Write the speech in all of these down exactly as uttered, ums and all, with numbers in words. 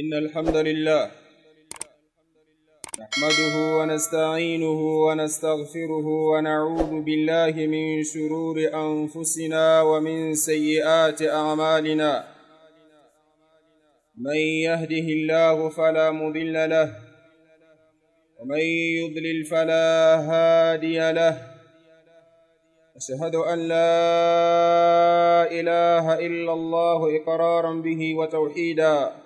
إن الحمد لله نحمده ونستعينه ونستغفره ونعوذ بالله من شرور أنفسنا ومن سيئات أعمالنا. من يهده الله فلا مضل له، ومن يضلل فلا هادي له. أشهد أن لا إله إلا الله إقرارا به وتوحيدا،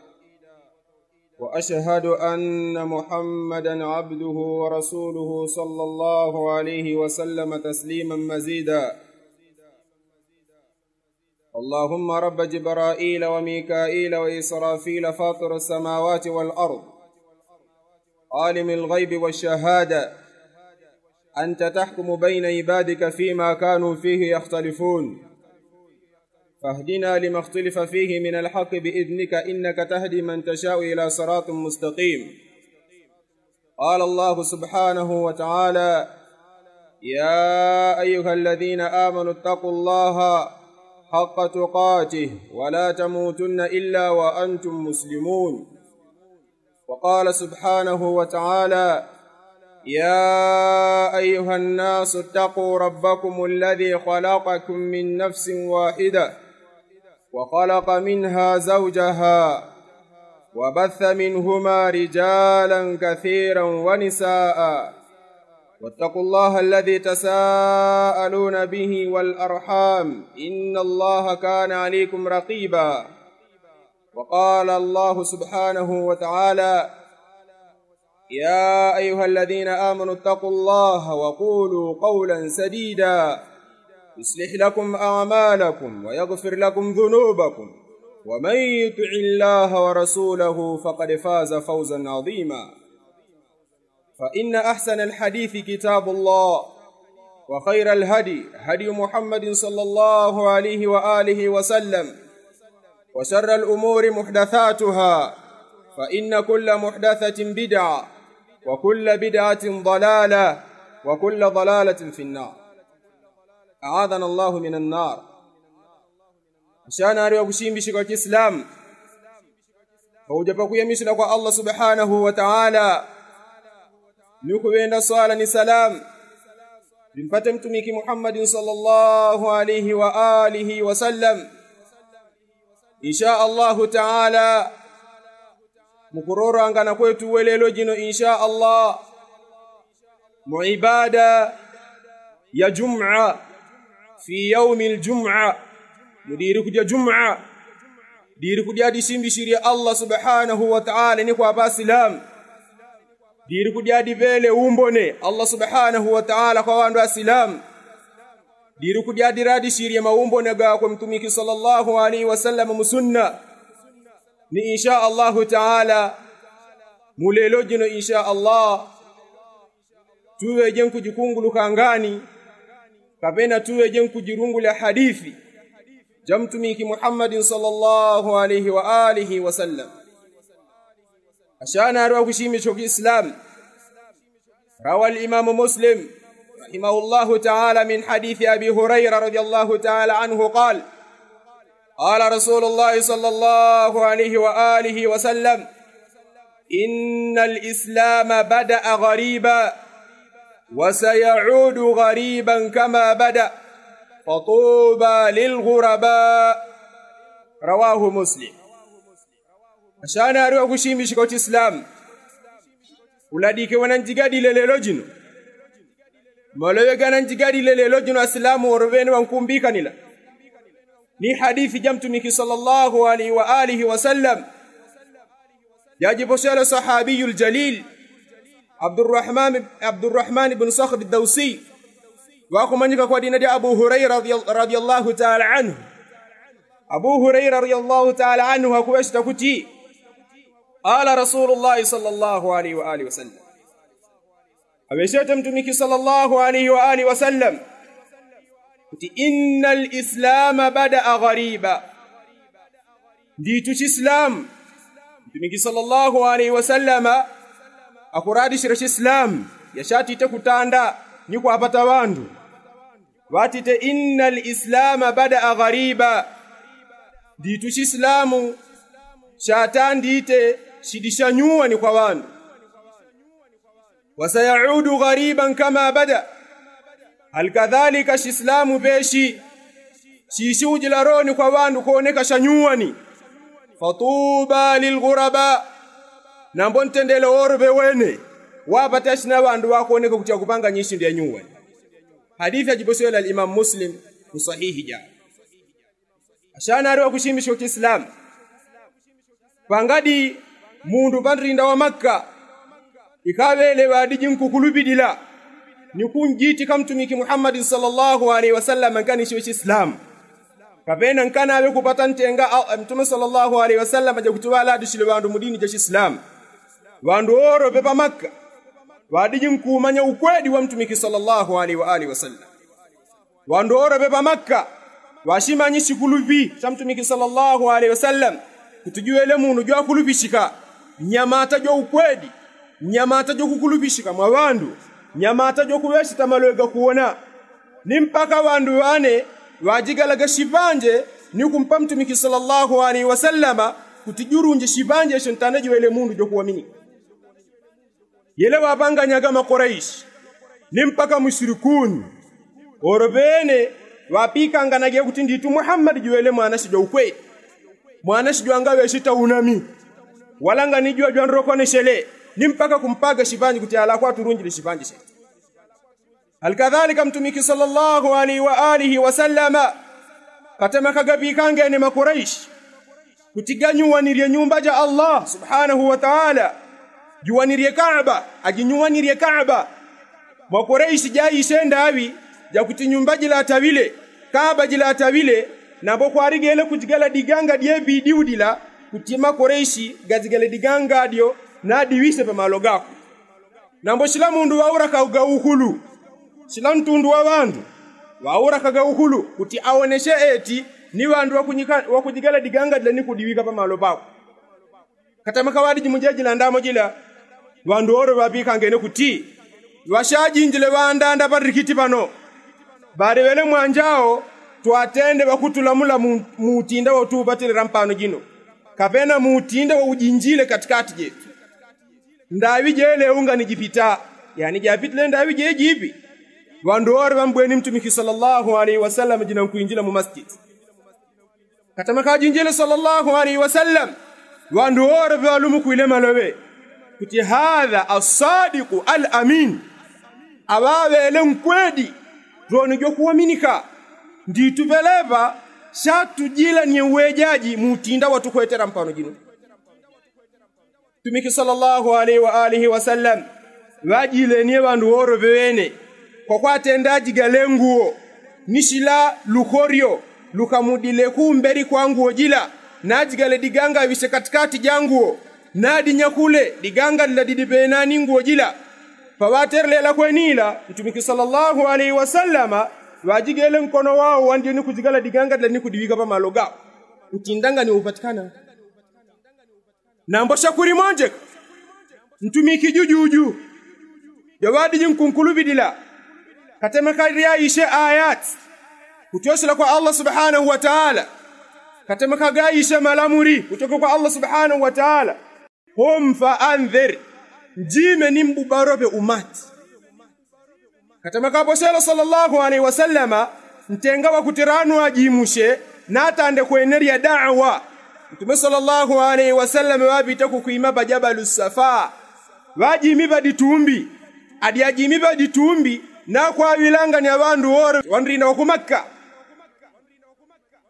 وأشهد أن محمدا عبده ورسوله صلى الله عليه وسلم تسليما مزيدا. اللهم رب جبرائيل وميكائيل وإسرافيل فاطر السماوات والأرض، عالم الغيب والشهادة، أنت تحكم بين عبادك فيما كانوا فيه يختلفون، فاهدنا لما اختلف فيه من الحق بإذنك إنك تهدي من تشاء إلى صراط مستقيم. قال الله سبحانه وتعالى: يا أيها الذين آمنوا اتقوا الله حق تقاته ولا تموتن إلا وأنتم مسلمون. وقال سبحانه وتعالى: يا أيها الناس اتقوا ربكم الذي خلقكم من نفس واحدة وخلق منها زوجها وبث منهما رجالا كثيرا ونساء واتقوا الله الذي تساءلون به والأرحام إن الله كان عليكم رقيبا. وقال الله سبحانه وتعالى: يا أيها الذين آمنوا اتقوا الله وقولوا قولا سديدا يصلح لكم أعمالكم ويغفر لكم ذنوبكم ومن يطع الله ورسوله فقد فاز فوزا عظيما. فإن أحسن الحديث كتاب الله، وخير الهدي هدي محمد صلى الله عليه وآله وسلم، وشر الأمور محدثاتها، فإن كل محدثة بدعة، وكل بدعة ضلالة، وكل ضلالة في النار. أعاذنا الله من النار. Ashana ali wakushimbishika wa Chislamu, pauja pakuyamisila kwa Allah subhanahu wa taala, ni kuŵenda swala ni salamu vimpate mtumiki Muhammadin swallallahu alayhi wa alihi wa sallam. Insha Allahu taala, mukurorangana kwetu we lelo jino insha Allah mu ibada ya jumwa, fi yaumi ljumwa, mu diriku dya jumwa, diriku dya disimbishirye Allah subhanahu wa taala ni kwa ŵasilamu, diriku dya diŵele umbone Allah subhanahu wa taala kwa ŵandu asilamu, diriku dya diradishirye maumbone gakwe mtumiki swallallahu alayhi wa sallam mu sunna. Ni insha Allahu taala, mu lelo jino insha Allah, tuŵeje nkujikunguluka ngani, kapena tuŵeje nkujilungula hadithi ja mtumiki Muhammadin swallallahu alayhi wa alihi wa sallam. Ashana ali wakushimbishika wa Chislamu, روى الإمام مسلم رحمه الله تعالى من حديث أبي هريرة رضي الله تعالى عنه قال: قال رسول الله صلى الله عليه وآله وسلم: إن الإسلام بدأ غريبا وسيعود غريبا كما بدأ فطوبى للغرباء. رواه مسلم. Ashana ali wakushimbishika wa Chislamu, uladike wananjigadile lelo jino, maloŵe gananjigadile lelo jino asilamu woloŵene wankumbikanila, ni hadithi ja mtumiki swallallahu alayhi wa alihi wa sallam, jajiposhela sahabiyu ljalil Abdurrahman, Abdurrahman ibn Sakhr Dawsi, wakumanyika kwa dina dya Abu Hurayra radiyallahu taala anhu. Abu Hurayra radiyallahu taala anhu akuŵesita kuti: قال رسول الله صلى الله عليه وآله وسلم. Aŵesete mtumiki swallallahu alayhi wa alihi wa sallam kuti: إن الإسلام بدأ غريبا. Nditu Chislamu, mtumiki swallallahu alayhi wa sallama akuradishila Chislamu, yashatite kutanda ni kwapata ŵandu. Ŵatite: إن الإسلام بدأ غريبا. Nditu Chislamu shatandite shidi shanyuwani kwa ŵandu. Wasayaudu ghariban kama bada. Alkadhalika shislamu peshi shishiujila roni kwa ŵandu kwoneka shanyuwani. Fatuba lilghuraba. Nambo ntendele woro ŵewene wapate ashina ŵandu ŵakwoneka kuti akupanga nyishindu yanyuwani. Hadithi yajiposwela alimamu muslim. Ni sahihi ja. Ashana ari wakushimbisha uchislamu. Pangadi mundu pandrinda wa makka ikaŵele ŵadiji nkukulupilila ni kunjitika mtumiki muhammadin sallallahu alaihi wasallam nkanishiwe shislamu. Kapena nkanaŵe kupata ntenga mtume sallallahu alaihi wasallam ajakutiŵaladishile ŵandu mudini ja shislamu. Ŵandu woro ŵepa makka ŵadiji nkuumanya ukwedi wa mtumiki sallallahu alaihi wasallam. Ŵandu woro ŵepa makka ŵashimanyi shikuluŵi sha mtumiki sallallahu alaihi wasallam kuti juŵele mundu jwakuluŵishika nyamata jwa ukwedi, nyamata jwakukuluŵishika mwa ŵandu, nyamata jwakuŵeshita malwe gakuwona. Ni mpaka ŵandu ŵane ŵajigalaga shipanje ni kumpa mtumiki sallallahu alaihi wasallama kuti jurunje shipanje isho ntane juŵele mundu jwakuwaminika. Yele ŵapanganyaga makuraishi ni mpaka musirikuni. Oro ŵene ŵapikanganaga kuti nditu muhammadi juŵele mwanashijwa ukweli, mwanashijwa ngaŵeshita unami, wala nganijwa jwanrokoneshele. Ni mpaka kumpaga shipanji kuti alakwa turunjile shipanji shetu. Alkadhalika mtumiki sallallahu alaihi wa alihi wasallama katema kagaŵikangene makuraishi kuti ganyuwanirye nyumba ja allah subhanahu wataala. Juwanirye kaaba ajinyuwanirye kaaba. Makuraishi jaishe ndaŵi jakuti nyumba jila ataŵile, kaaba jila ataŵile. Nambo kwarigele kujigala diganga dyeŵi diwudila kuti makuraishi gajigale diganga dyo nadiŵise pamalo gakwe. Nambo shila mundu ŵaurakaga uhulu, shila ntundu wa ŵandu ŵaurakaga uhulu kuti awoneshe eti ni ŵandu ŵakujigala diganga dila ni kudiŵika pamalo pakwe. Katamaka ŵadiji mujejila ndamo jila ŵandu woro ŵapikangene kuti ŵashajinjile ŵandanda parikiti pano. Ŵaleŵele mwanjao twatende ŵakutulamula muutinda watupatilila mpano jino kapena muutinda waujinjile katikati jetu. Ndaŵi jele unga ni jipita yani japitile ndaŵi jejipi. Ŵandu woro ŵambweni mtumiki sallallahu alaihi wasallam jina nkwinjila mu masjidi. Katama kajinjile sallallahu alaihi wasallam ŵandu woro ŵalumukwile maloŵe kuti hadha assadiku alamin. Aŵaŵele nkwedi roni jwakuwaminika. Nditu ŵeleŵa shatujila ni uwejaji muutinda watukwetela mpano jino. Mtumiki sallallahu alaihi wa alihi wasallam ŵajile ni ŵandu woro ŵeŵene kwakwatenda ajigale nguwo ni shila lukoryo lukamudile kumbeli kwa nguwo jila. Najigale diganga aŵise katikati ja nguwo nadinyakule diganga lila didiŵena ni nguwo jila. Paŵaterlela kwenila mtumiki sallallahu alaihi wasallama ŵajigele nkono wao wandye ni kujigala diganga lila ni kudiŵika pamalo gao. Utindanga ni upatikana. Nambo shakulimonjeka ntumiki jujuju jaŵadiji nkunkuluŵilila. Katema kalyaishe ayati kutyoshela kwa allah subhanahu wataala. Katema kagaishe malamuli kutyoka kwa allah subhanahu wataala. Hum fa andhir njime ni mbubarope umati. Katama kaposhela sallallahu alaihi wasallama ntenga wakuti ranu ajimushe natande kwenelya dawa. Mtume sallallahu alaihi wasallama ŵapite kukwima pajabalu safa. Ŵajimi ŵaditumbi. Adi ajimi ŵaditumbi nakwaŵilanganya ŵandu woro wandrinda wakumakka.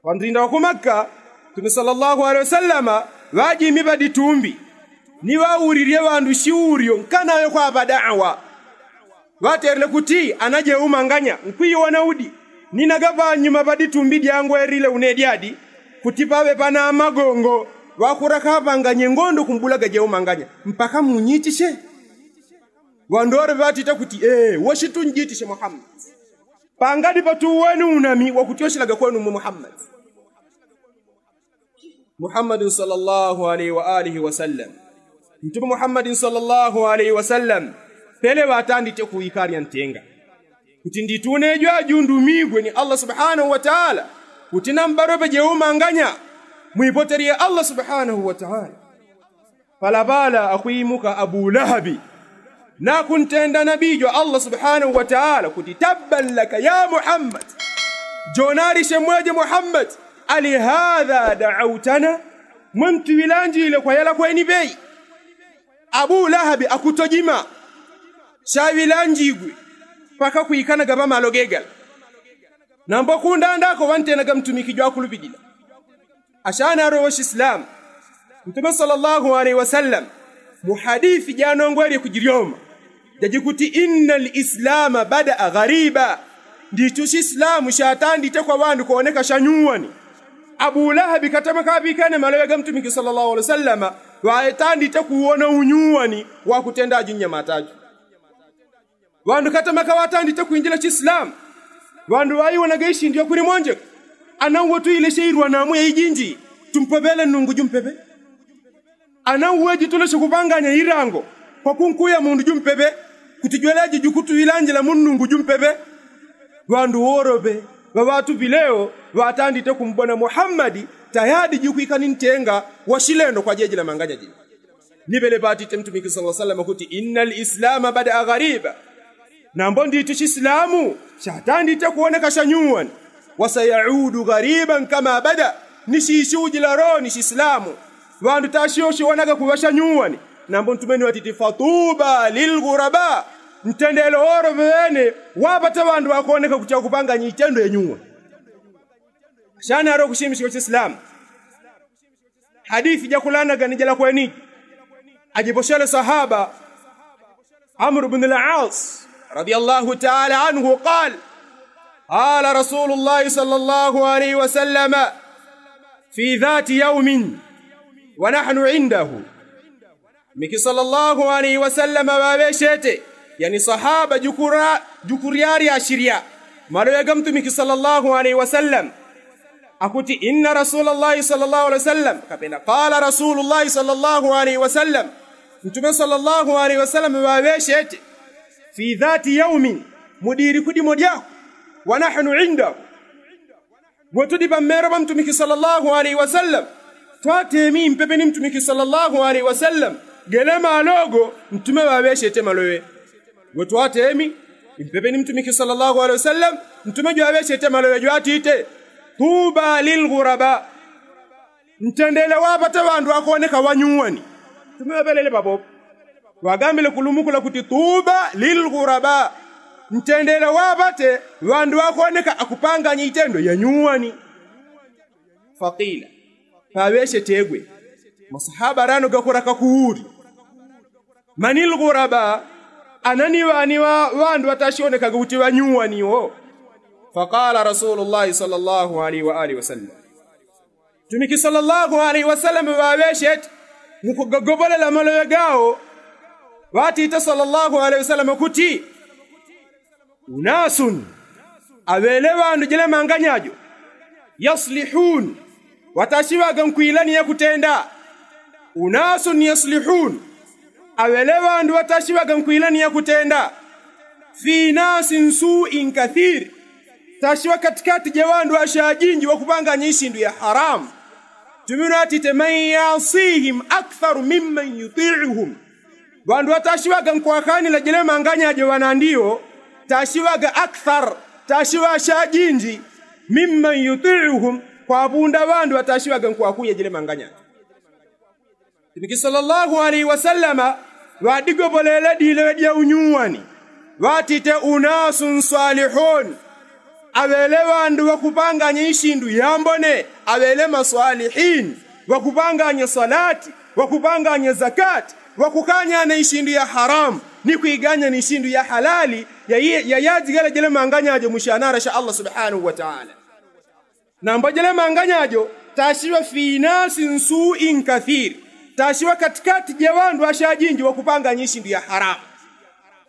Wandrinda wakumakka mtume sallallahu alaihi wasallama ŵajimi ŵaditumbi. Ni ŵaulilye ŵandu shiulyo nkanaŵe kwaŵa dawa. Ŵatelile kuti anajeumanganya nkwiyo wanaudi. Ninaga ŵanyuma ŵaditumbi dyangwelile une dyadi kuti paŵe pana magongo ŵakula kapanganye ngondo kumbula gajeumanganya mpaka munyitishe. Ŵandu ŵale ŵatita kuti ee woshitunjitishe muhammadi. Pangadi patuweni unami wakutyoshelaga kwenu mwe muhammadi. Muhammadin sallallahu alaihi wa alihi wasallam. Mtume muhammadin sallallahu alaihi wasallam pele ŵatandite kuwikalya ntenga kuti nditune jwajundumigwe ni allah subhanahu wataala kuti nambarope jeumanganya. Mwipoteli ya allah subhanahu wataala. Palavala akwimuka abulahabi nakuntenda nabijo allah subhanahu wataala kuti tabban laka ya muhammad. Jonalishe mweje muhammad. Alihadha dautana? Mwe mtuwilanjile kwayala kweni bei? Abulahabi akutojima shawilanjigwe paka kwikanaga pamalo gegala. Nambo kundandako wantenaga mtumiki jwakulupilila. Ashanaro wasislamu, mtume sala allahu alaihi wasalam muhadithi janongwelye kujilyoma jajikuti inna lislama badaa ghariba. Nditu sislamu shatandite kwa wandu kwoneka shanyuwani. Abulahabi katama kapikane malowe ga mtumiki sala allahu alaihi wasalama ŵaetandite kuwona unyuwani wakutenda ajunyamataji. Ŵandu katama kaŵatandite kwinjila chislamu. Ŵandu ŵaiwonaga ishindi yakulimonjeka. Ana uwo tuileshe ilwanamu yaijinji tumpoŵele nnungu jumpeŵe. Ana uweji tuleshe kupanganya ilango kwakunkuya mundu jumpeŵe. Kuti jweleji jukutuilanjila munnungu jumpeŵe. Ŵandu woloŵe ŵaŵatuŵi leo ŵatandite kumbona muhammadi tayadi jukwika ni ntenga washilendo kwajejila manganya jini. Niŵele ŵatite mtumiki sala allahu alaihi wasalama kuti inna lislama badaa ghariba. Nambo nditu chislamu shatandite kuwoneka shanyuwani. Wasayaudu ghariban kama bada. Nishishiujila loni chislamu ŵandu tashioshiwonaga kuŵa shanyuwani. Nambo ntumeni ŵatiti fatuba lilghuraba. Ntendele woloŵe ŵene waŵate ŵandu ŵakoneka kuti akupanganya itendo yanyuwani. Shani alo kushimishika chislamu. Hadithi jakulanaga ni jala kweniji. Ajiposhele sahaba amru bnu alas radiyallahu taala anhu qal, qala rasulu llahi sala allahu alaihi wasalama fi dhati yaumin wanahnu indahu. Mtumiki sala allahu alaihi wasalama ŵaŵeshete yani sahaba jukura jukuryari ashirya malowe ga mtumiki sala allahu alaihi wasalama. Akuti inna rasula llahi sala allahu alaihi wasallam kapena qala rasulu llahi sala allahu alaihi wasallam. Mtume sala allahu alaihi wasallam ŵaŵeshete fi dhati yaumin mudiri kudimo dyaku wanahnu indahu. Wetudi pammero pamtumiki sala allahu alaihi wasallam twatemi mpepe ni mtumiki sala allahu alaihi wasallam. Gele malogo mtume ŵaŵeshete malowe. Wetwatemi mpepe ni mtumiki sala allahu alaihi wasallam. Mtume jwaŵeshete malowe jwatite tuba lilghuraba. Ntendele waŵate ŵandu ŵakoneka ŵanyuwani. Mtume ŵaŵelele ŵapopo ŵagambile kulumukula kuti tuba lilghuraba. Ntendele waŵate ŵandu ŵakoneka akupanganya itendo yanyuwani. Fakila paŵeshetegwe masahaba rano gakora kakuuli mani lghuraba. Anani ŵani ŵandu ŵatashionekaga kuti ŵanyuwani wo. Fakala rasulu llahi sala allahu alaihi waalihi wasallam. Mtumiki sala allahu alaihi wasallam ŵaŵeshete mukugagobolela maloŵe gawo. Ŵatite sala allahu alaihi wasallam kuti unasun aŵele ŵandu jele manganyajo yaslihun ŵatashiŵaga nkwilani yakutenda. Unasun yaslihun aŵele ŵandu ŵatashiŵaga nkwilani yakutenda. Fi nasin suin kathir tashiŵa katikati ja ŵandu ŵashajinji ŵakupanganya ishindu ya haramu. Tumino atite man yasihim aktharu mimman yutiuhum. Ŵandu ŵatashiŵaga nkwakanila jele manganyajo ŵanandiwo tashiŵaga akthar tashiŵa ashajinji mimman yutiuhum kwapunda ŵandu ŵatashiŵaga nkwakuya jele manganyajo. Mtumiki sala allahu alaihi wasalama ŵadigobolele dileŵe dya unyuwani ŵatite unasun swalihun. Aŵele ŵandu ŵakupanganya ishindu yambone aŵele maswalihin. Ŵakupanganya swalati ŵakupanganya zakati ŵakukanyana ishindu ya haramu ni kwiganyana ishindu ya halali. Yayajigala jele manganyajo mushanara sha allah subhanahu wataala. Nambo jele manganyajo tashiŵa fi nasin suin kathir tashiŵa katikati ja ŵandu ŵashajinji ŵakupanganya ishindu ya haramu.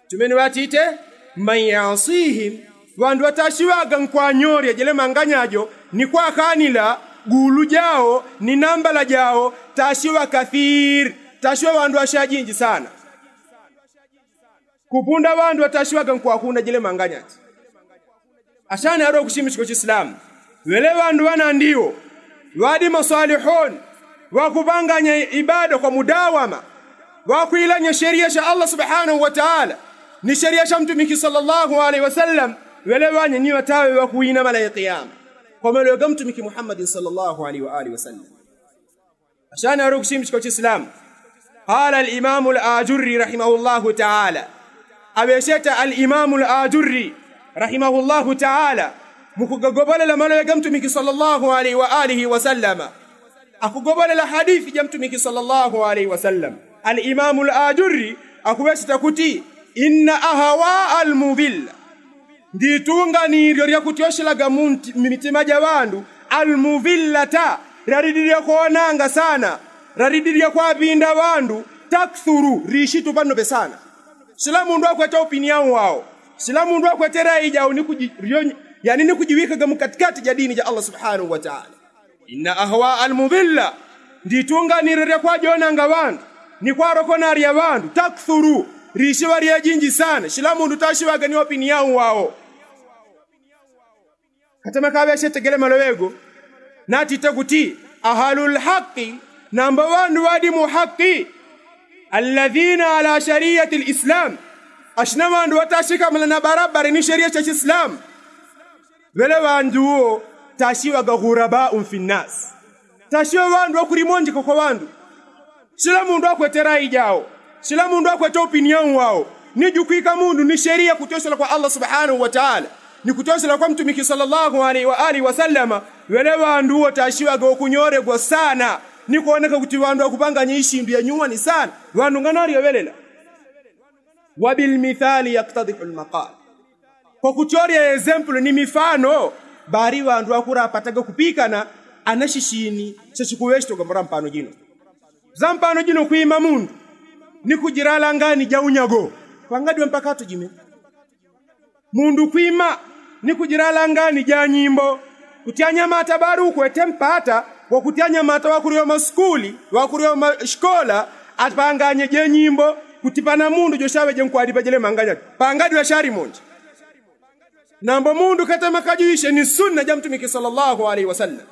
Tumeni ŵatite man yasihim ŵandu ŵatashiŵaga nkwanyolya jele manganyajo ni kwakanila gulu jawo ni nambala jawo tashiŵa kathir tashiŵa ŵandu ŵashajinji sana. Kupunda ŵandu ŵatashiŵaga nkwakuna jele manganyajo. Ashani alo kushimishika chislamu ŵele ŵandu ŵanandiwo Ŵadi maswalihoni ŵakupanganya ibada kwa mudawama, ŵakwilanya sheriya sha allah subhanahu wataala ni sheriya sha mtumiki sala llahu alaihi wasallam. Ŵele ŵanye ni ŵataŵe ŵakuwina mala ya kiyama kwa maloŵe ga mtumiki muhammadin sala llahu alaihi waalihi wasallam. Ashani arukushimbi shiko chislamu. Qala alimamu alajurri rahimahullahu taala. Aŵesheta alimamu alajurri rahimahullahu taala, mukugagobolela maloŵe ga mtumiki sala llahu alaihi waalihi wasallama. Akugobolela hadithi ja mtumiki sala llahu alaihi wasallam. Alimamu alajurri akuŵesheta kuti, inna ahawaa almudhilla, nditunganilyo lyakutyoselaga mu mitima ja ŵandu, almudhillata, lalidi lyakwonanga sana, lalidi lyakwaŵinda ŵandu, takthuru, lishitu panope sana. Sila mundu akwete upinyawu wao, sila mundu akwete rai jau ni kuji- yani ni kujiŵikaga mu katikati ja dini ja allah subhanahu wataala. Inna ahawaa almudhilla, nditunganilyo lyakwajonanga ŵandu ni kwarokonalya ŵandu, takthuru, lishiŵa lyajinji sana. Sila mundu tashiŵaga ni wapinyawu wao. Katema kaŵeshetegele maloŵe go natite kuti, ahalulhaqi, namba ŵandu ŵadi mu haqi, alladhina ala shariyati alislam, ashina ŵandu ŵatashikamana na barabara ni sheriya sha chislamu. Ŵele ŵandu wo tashiŵaga ghurabau fi nnasi. Tashiŵa ŵandu ŵakulimonjeka kwa ŵandu. Sila mundu akwete rai jau, sila mundu akwete upinyawu wao, ni jukwika mundu ni sheriya kutyosela kwa allah subhanahu wataala ni kutyosela kwa mtumiki sala llahu alaihi waalihi wasallama. Ŵele ŵandu wo tashiŵaga wakunyolegwa sana ni kwoneka kuti ŵandu ŵakupanganya ishindu ya nyuwani sana. Ŵandu nganalyoŵelela. Wabilmithali yaktadihu almaqal. Kwa kutyolya ezempulu ni mifano, bali ŵandu ŵakulapataga kupikana ana shishini shashikuŵeshetoga mura mpano jino. Za mpano jino kwima mundu ni kujilala ngani ja unyago. Kwangadiwa mpaka atujime mundu kwima ni kujilala ngani ja nyimbo. Kuti anyamata bali ukwete mpata wakuti anyamata ŵakulio masukuli, ŵakulio mashikola, apanganye je nyimbo. Kuti pana mundu joshaŵe je nkwalipa jele manganya pangadiwa shalimonje. Nambo mundu katema kajiwishe ni sunna ja mtumiki sala llahu alaihi wasallam,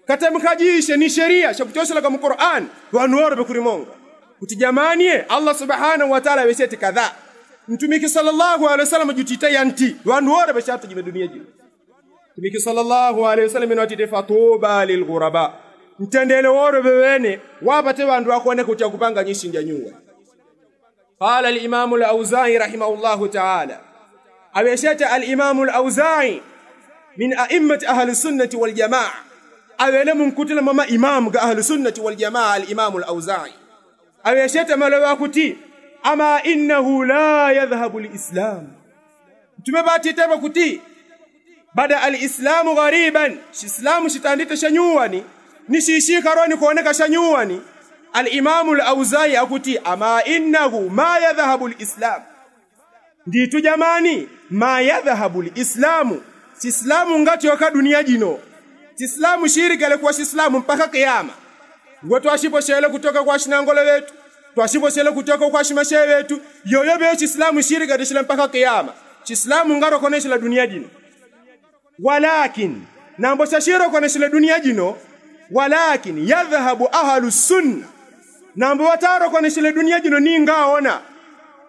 katema kajiwishe ni sheriya shakutyoselaga mu kurani, ŵandu woloŵe kulimonga. Kuti jamani ye allah subhanahu wataala ŵesheti kadha, mtumiki sala llahu alaihi wasallam jutita yanti, ŵandu woloŵe shatujime duniya jino. Mtumiki sala llahu alaihi wasallam ino atite fatuba lilghuraba. Ntendele woloŵe ŵene wapate ŵandu ŵakwoneka kuti akupanganya ishindu ya nyuwani. Qala alimamu alauzai rahimahullahu taala. Aŵeshete alimamu alauzai min aimmati ahli sunnati waljamaa. Aŵele munkutila mwa maimamu ga ahli sunnati waljamaa alimamu alauzai. Aŵeshete maloŵe akuti, ama innahu la yadhhabu lislamu. Ntume ŵatite ŵakuti, bada alislamu ghariban, shislamu shitandite shanyuwani ni shishikalwa ni kwoneka shanyuwani. Alimamu alauzai akuti, ama innahu ma yadhhabu lislamu. Nditu jamani, ma yadhhabu lislamu. Sislamu ngatyoka duniya jino. Sislamu shiligale kuŵa sislamu mpaka kiyama. Ngwe twashiposhele kutoka kwa shinangole ŵetu, twashiposhele kutoka kwa shimashe ŵetu. Yoyo ŵeyo sislamu shiliganishila mpaka kiyama. Sislamu ngarokoneshila duniya jino. Walakin, nambo shashirokoneshile duniya jino. Walakin yadhhabu ahlu sunna. Nambo ŵatarokoneshile duniya jino ni ngaona.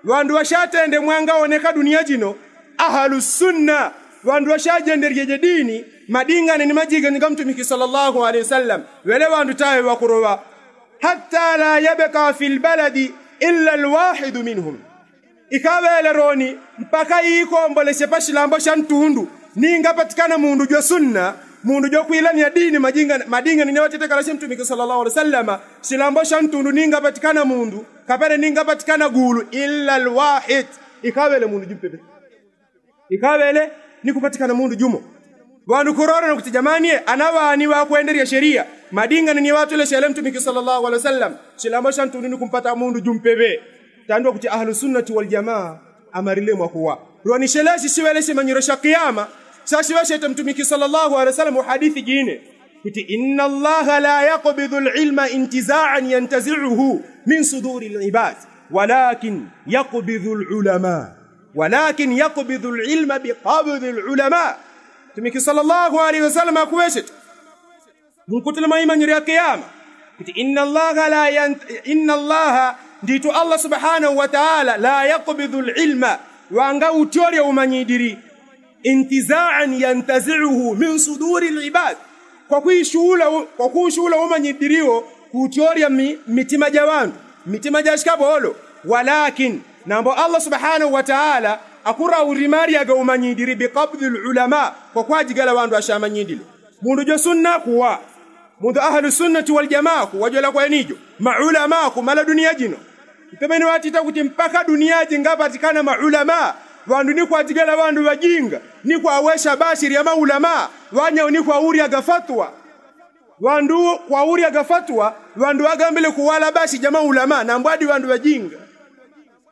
Ŵandu ŵashatende mwangawoneka duniya jino, ahlu sunna. Ŵandu ŵashajendelyeje dini madingane ni majigani ga mtumiki sala llahu alaihi wasallam. Ŵele ŵandu taŵe ŵakuloŵa. Hatta la yabka fi lbaladi illa alwahidu minhum. Ikaŵele loni mpaka ikomboleshe pashilambo shantundu ningapatikana mundu jwa sunna, mundu jwakwilanya dini madingane ni ŵatetekala sha mtumiki sala llahu alaihi wasallama. Shilambo shantundu ningapatikana mundu kapele ningapatikana gulu illa alwahid. Ikaŵele mundu jumpepe. Ikaŵele ni kupatikana mundu jumo. Ŵandu kulolana kuti jamani ye ana ŵani ŵakwendelya sheliya madingane ni ŵatweleshele mtumiki sala llahu alaihi wasallam. Shilambo shantundu ni kumpata mundu jumpepe. Tandwa kuti ahlu sunnati waljamaa amalile mwakuwa. Lwani sheleshi shiŵele shimanyilo sha kiyama shashiŵeshete mtumiki sala llahu alaihi wasallam hadithi jine kuti inna allaha la yakbidu lilma intizaan yantaziuhu min suduri libadi, walakin yakbidu lulama. Walakin yakbidu lilma bikabdi lulama. Mtumiki sala llahu alaihi wasallam akuŵeshete Munkutila maimanyiro ya kiyama kuti inna allaha la yant- inna allaha, nditu allah subhanahu wa taala la yakbidu lilma, wanga utyorya umanyidiri, intizaan yantaziuhu min suduri libad, kwa kuushula umanyidiri wo kuutyorya mmitima ja wandu, mmitima ja shikabolo. Walakin nambo allah subhanahu wa taala akura urimaryaga umanyidiri bikabdi lulama, kwa kwajigala wandu ashamanyidiri. Mundu jo sunna kuwa, mundu ahlu sunnati waljamaa kuwa jola kwenijo, maulama kumala duniya jino. Mpemeni watita kuti mpaka duniya jingapatikana maulama, wandu ni kwajigala wandu wajinga ni kwawesha bashi lya maulama, wanyau ni kwauryaga fatwa. Wandu kwauryaga fatwa wandu wagambile kuwala bashi ja maulama nambwadi wandu wajinga.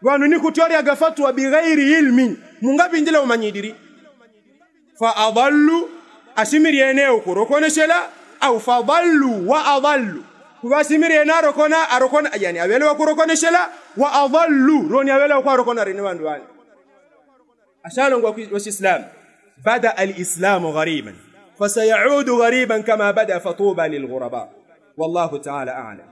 Wandu ni kutyoryaga fatwa bighairi ilmin, mungapindila umanyidiri. Fa adallu, asimiri ene ukurokoneshela. Au fa dallu wa adallu, kuŵa asimiri ene arokona arokona yani aŵele wakurokoneshela. Wa adallu roni aŵele wakwarokona rene wandu wani. Ashalongwa wasislamu. Bada alislamu ghariban, fasayaudu ghariban kama bada fatuba lilghuraba. Wallahu taala alam.